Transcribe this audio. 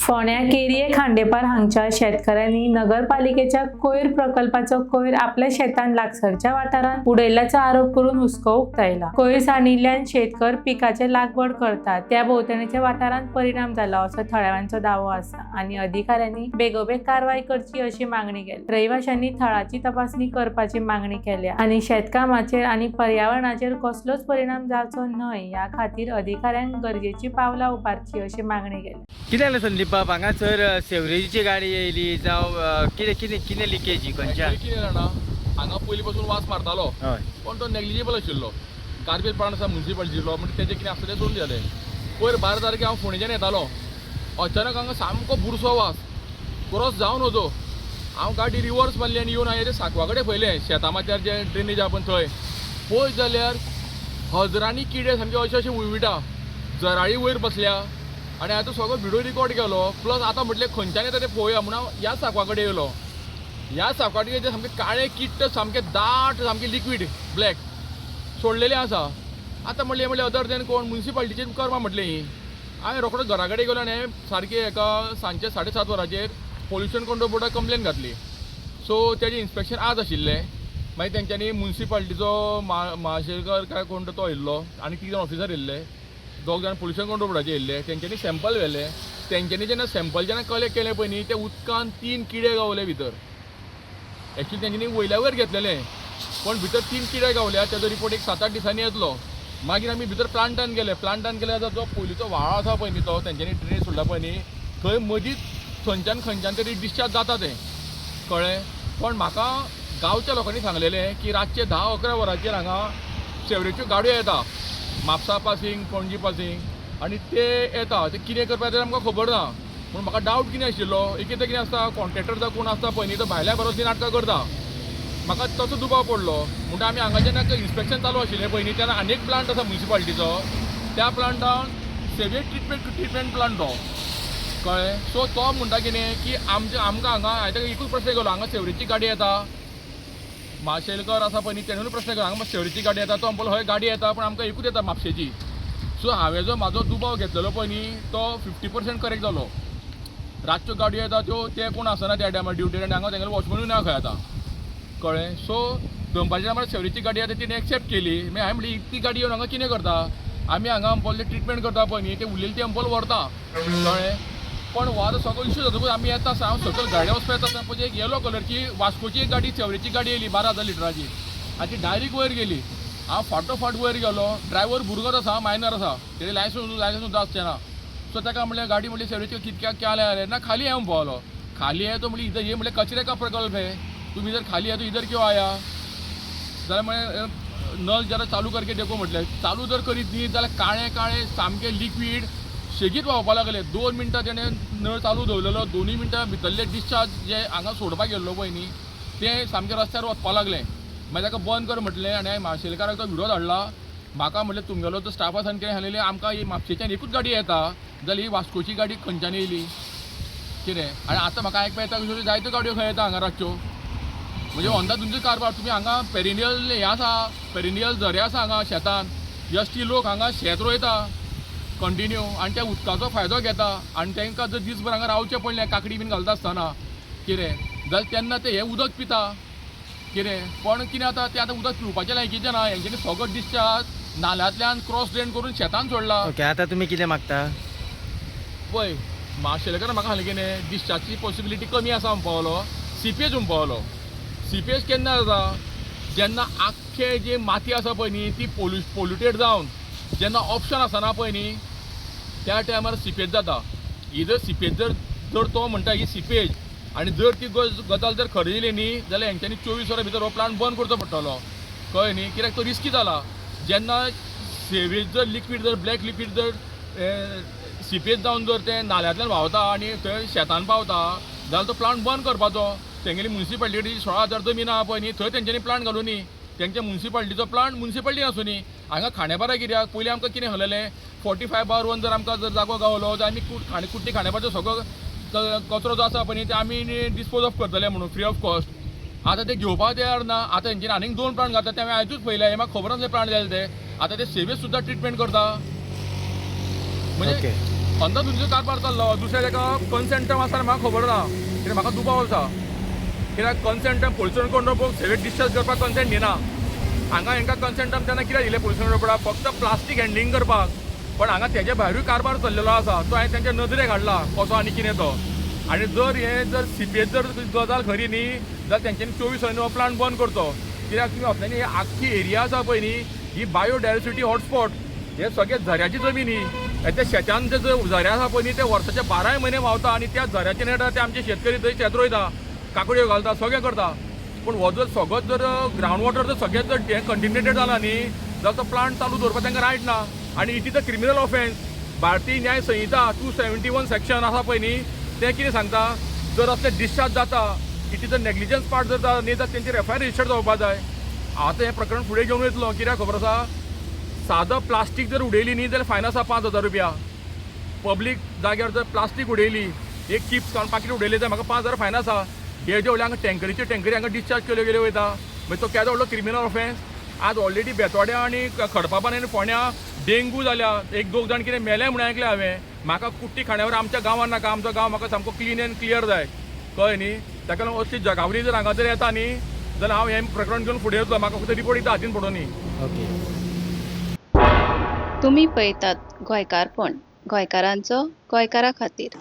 फोंड्या केरये खांडेपार हांगच्या शेतकऱ्यांनी नगरपालिकेच्या कोयर प्रकल्पाचो कोयर आपल्या शेतान लागसरच्या वाठारांत उडयल्ल्याचो आरोप करून हुस्को उक्तायला. कोयर सांडिल्ल्यान शेतकर पिकाचे लागवड करतात त्या भोंवतणीच्या वाठारांत परिणाम जाला असो थळाव्यांचो दावो आसा आनी अधिकाऱ्यांनी बेगोबेग कारवाय करची अशी मागणी केली. रहिवाशांनी थळाची तपासणी करपाची मागणी केल्या आनी शेतकामाचेर आनी पर्यावरणाचेर कसलोच परिणाम जावचो न्हय ह्या खातीर अधिकाऱ्यांक गरजेची पावलां उबारची अशी मागणी केली. कितें जालें संदीप बाब, हांगासर सेवरेजीची गाडी येयली जावं कितें कितें कितें लिकेजी खंयच्या? Actually कितें जाणा, हांगा पयलीं पासून वास मारतालो, पण तो नेग्लिजिबल आशिल्लो. गार्बेज प्लांट आसा मुन्सिपालिटीचो, म्हणजे तेजें कितें आसता तें सोडून दिताले. पयर 12 तारखेक हांव फोंडेच्यान येतालो, अचानक हांगा सामको बुरसो वास, क्रॉस जावन वचो. हांव गाडी रिवर्स मारली आनी येवन हांवें ते साकवा कडेन पळयलें, शेतां माथ्यार जे ड्रेनेज आहा पळय थंय पळयत जाल्यार हजरांनी किडे सामके अशे अशे विटा जराळी वयर बसल्या. आनी हांवें तो सगळो व्हिडियो रिकॉर्ड केलो. प्लस आतां म्हटलें खंयच्यान येता तें पळोवया म्हणून हांव ह्या साकवा कडेन येयलो. ह्या साकवा कडेन ते सामके काळे किट्ट, सामके दाट, सामके लिक्वीड ब्लॅक सोडलेले आसा. आतां म्हणलें म्हणलें अदर देन कोण मुन्सिपालिटीचेर कर्मा म्हटलें ही. हांवें रोखडो घरा कडेन गेलो आनी हांवें सारकें एका सांजचे 7:30 वरांचेर पोल्युशन कंट्रोल बोर्डाक कंप्लेन घातली. सो तेजें इन्स्पेक्शन आज आशिल्लें. मागीर तेंच्यांनी मुन्सिपालिटीचो माशेलकर काय कोण तो येयल्लो आनी 3 जाण ऑफिसर येयल्ले, 2 जाण पोल्युशन कंट्रोल बोर्डाचे येयल्ले. तेंच्यांनी सॅम्पल व्हेले. तेंच्यांनी जेन्ना सॅम्पल जेन्ना कलेक्ट केलें पळय न्ही, ते उदकान 3 किडे गावले भितर. एक्चुली तेंच्यांनी वयल्या वयर घेतलेले, पण भितर 3 किडे गावल्या. तेजो रिपोर्ट एक 7-8 दिसांनी येतलो. मागीर आमी भितर प्लांटान गेले. प्लांटान गेले जाल्यार जो पयलींचो व्हाळ आसा पळय न्ही, तो तेंच्यांनी ड्रेनेज सोडला पळय न्ही, थंय मदींच थंयच्यान खंयच्यान तरी डिस्चार्ज जाता तें, कळ्ळें. पण म्हाका गांवच्या लोकांनी सांगलेलें की रातचे 10-11 वरांचेर हांगा सेवरेच्यो गाडयो येता, म्हापसा पासींग, पणजी पासींग, आनी ते येता ते कितें करपाक तें आमकां खबर ना. पूण म्हाका डावट कितें आशिल्लो, एक एकदां कितें आसता, कॉन्ट्रेक्टर जावं कोण आसता पळय न्ही, तो भायल्या बरोबर ती नाटकां करता. म्हाका तसो दुबाव पडलो. म्हणटा आमी हांगा जेन्ना इन्स्पेक्शन चालू आशिल्लें पळय न्ही, तेन्ना आनी एक प्लांट आसा मुन्सिपालिटीचो, त्या प्लांटान सेवेज ट्रिटमेंट प्लांट तो, कळ्ळें. सो तो म्हणटा कितें की आमचे आमकां हांगा, हांवें ताका एकूच प्रश्न केलो, हांगा सेवरेजची गाडी येता? माशेलकर आसा पळय न्ही, तेणेनूय प्रश्न केलो, हांगा सेवरेजची गाडी येता? तो म्हणपालो हय गाडी येता, पूण आमकां एकूच येता म्हापशेची. सो हांवें जो म्हाजो दुबाव घेतलेलो पळय न्ही, तो 50% करेक्ट जालो. रातच्यो गाडयो येता त्यो, ते कोण आसना त्या टायमार ड्युटीर, आनी हांगा तेंगेले वॉचमॅनूय ना खंय आतां, कळ्ळें. सो दनपारच्या टायमार सेवरेजची गाडी येता, तिणें एक्सेप्ट केली. मागीर हांवें म्हणलें ती गाडी येवन हांगा कितें करता? आमी हांगा अंपोल ट्रिटमेंट करता पळय न्ही, ते उरलेली ती अंपोल व्हरता, कळ्ळें. पण हो आतां सगळो इशू जातकूच आमी येता आसतना, हांव सकयल गाडये वचपा येता आसतना पळय एक येलो कलरची वास्कोची एक गाडी, सेवरेजची गाडी येयली 12,000 लिटराची, आनी ती डायरेक्ट वयर गेली. हांव फाटोफाट वयर गेलो. ड्रायव्हर भुरगोच आसा, मायनर आसा, तेजें लायसन्स सुद्दां आसचें ना. सो ताका म्हणलें गाडी म्हणली सेवरेजची कितक्या क्या आया ना, खाली है म्हणपालो. खाली है तो म्हणली इधर ये म्हणलें कचरे का प्रकल्प है, तुम इधर खाली है तो इधर क्यों आया? जाल्यार म्हणलें नल जरा चालू करके देखो म्हटलें. चालू जर करीत न्ही जाल्यार काळें काळें सामकें लिक्वीड सेगीत व्हांवपाक लागलें. 2 मिनटां तेणें नळ चालू दवरलेलो, 2 मिनटां भितरले डिस्चार्ज जे हांगा सोडपाक गेल्लो पळय न्ही, तें सामकें रस्त्यार वचपाक लागलें. मागीर ताका बंद कर म्हटलें आनी हांवें माशेलकाराक तो व्हिडियो धाडला. म्हाका म्हटलें तुमगेलो तो स्टाफ आसा आनी कितें सांगलेलें आमकां ही म्हापशेच्यान एकूच गाडी येता, जाल्यार ही वास्कोची गाडी खंयच्यान येयली कितें? आनी आतां म्हाका आयकपा येता जायत्यो गाडयो खंय येता हांगा रातच्यो. म्हणजे अंदाज तुमचो कारभार. तुमी हांगा पेरिनियल हें आसा, पेरिनियल झरे आसा हांगा शेतान, एसटी लोक हांगा शेत रोयता कंटिन्यू आनी त्या उदकाचो फायदो घेता. आनी तांकां जर दीसभर हांगा रावचें पडलें काकडी बीन घालता आसतना कितें जाल्यार तेन्ना ते हें उदक पिता कितें. पण कितें जाता तें आतां उदक पिवपाचें लायकीचें ना. हेंच्यांनी सगळो डिस्चार्ज नाल्यांतल्यान क्रॉस ड्रेन करून शेतान सोडला. ओके, आतां तुमी कितें मागता? पळय माशेलकार म्हाका सांगलें कितें, डिस्चार्जची पॉसिबिलिटी कमी आसा म्हणपालो, सिपेज म्हणपालो. सिपेज केन्ना जाता? जेन्ना आख्खे जी माती आसा पळय न्ही, ती पोल्युटेड जावन जेन्ना ऑप्शन आसना पळय न्ही, त्या टायमार सिपेज जाता. ही जर सिपेज जर जर तो म्हणटा ही सिपेज, आनी जर ती गजाल जर खरी येयली न्ही जाल्यार हेंच्यांनी 24 वरां भितर हो प्लांट बंद करचो पडटलो, कळ्ळें न्ही. कित्याक तो रिस्की जाला. जेन्ना सेवेज जर लिक्वीड जर ब्लॅक लिक्वीड जर सिपेज जावन जर तें नाल्यांतल्यान व्हांवता आनी थंय शेतान पावता जाल्यार तो प्लांट बंद करपाचो. तेंगेली मुन्सिपालिटी 16,000 जमीन आहा पळय न्ही, थंय तेंच्यांनी प्लांट घालूं न्ही. तेंच्या मुन्सिपालिटीचो प्लांट मुन्सिपालिटी आसूं न्ही. हांगा खांडेपारा कित्याक पयलीं आमकां कितें सांगलेलें, 45/1 जर आमकां जर जागो गावलो जाल्यार आमी कुट्टी खांडेपारचो सगळो कचरो जो आसा पळय न्ही, ते आमी डिस्पोज ऑफ करतले म्हणून फ्री ऑफ कॉस्ट. आतां ते घेवपाक तयार ना. आतां हेंच्यांनी आनीक 2 प्लांट घातला, ते हांवें आयजूच पळयले, हें म्हाका खबर नासलें प्लांट जाले ते. आतां ते सेवेज सुद्दां ट्रिटमेंट करता म्हणजे. अंदाधुंदीचो कारभार चल्लो. दुसरें ताका कन्सेंट टर्म आसा म्हाका खबर ना, कित्याक म्हाका दुबाव आसा, कित्याक consent term pollution control board sewage discharge करपाक कन्सेंट दिना. हांगा हांकां कन्सेंट टर्म तेन्ना कित्याक दिलें पोल्युशन कंट्रोल बोर्डाक? फक्त प्लास्टीक हँडलिंग करपाक. पण हांगा तेजे भायरूय कारभार चल्लेलो आसा, तो हांवें तेंच्या नदरेक हाडला कसो आनी कितें तो. आनी जर हें जर सिपेज जर गजाल खरी न्ही जाल्यार तेंच्यांनी 24 वरांनी हो प्लांट बंद करचो. कित्याक तुमी असल्यांनी ही आख्खी एरिया आसा पळय न्ही, ही बायोडायवर्सिटी हॉटस्पॉट. हे सगळे झऱ्याची जमीन ही. त्या शेतान जे झरे आसा पळय न्ही, ते वर्साचे 12 म्हयने व्हांवता आनी त्या झऱ्याचे नेटार ते आमचे शेतकरी थंय शेत रोयता, काकड्यो घालता, सगळें करता. पूण हो जर सगळोच जर ग्रावंड वॉटर जर सगळें जर हें कंटिमिनेटेड जाला न्ही, जाल्यार तो प्लांट चालू दवरपाक तांकां रायट ना आनी it is a criminal offence. Bharatiya Nyaya Sanhita 271 section आसा पळय न्ही, तें कितें सांगता, जर असलें डिस्चार्ज जाता, it is a negligence part जर जाता न्ही, जाल्यार तेंचेर एफआयआर रजिस्टर जावपा जाय. आतां हें प्रकरण फुडें घेवन वयतलो, कित्याक खबर आसा, सादो प्लास्टीक जर उडयली न्ही जाल्यार फायन आसा 5,000 रुपया. पब्लीक जाग्यार जर प्लास्टीक उडयली, एक चिप्स खावन पाकीट उडयलें जाल्यार म्हाका 5,000 फायन आसा. हे जे व्हडले हांगा टँकरीचे टँकरी हांगा डिस्चार्ज केल्यो गेल्यो वयता, मागीर तो केदो व्हडलो क्रिमिनल ऑफेन्स. आज ऑलरेडी बेतोड्या आनी खडपापान आनी फोंड्या डेंगू जाल्या, एक दोग जाण कितें मेले म्हणून आयकलें हांवें. म्हाका कुट्टी खाण्यावर आमच्या गांवान नाका, आमचो गांव म्हाका सामको क्लीन एंड क्लियर जाय, कळ्ळें न्ही. ताका लागून असली जगावरी जर हांगा जर येता न्ही जाल्यार हांव हें प्रकरण घेवन फुडें वतलो. म्हाका फक्त रिपोर्ट एकदां हातीन पडोनी. ओके. तुमी पळयतात गोंयकारपण, गोंयकारांचो गोंयकारा खातीर.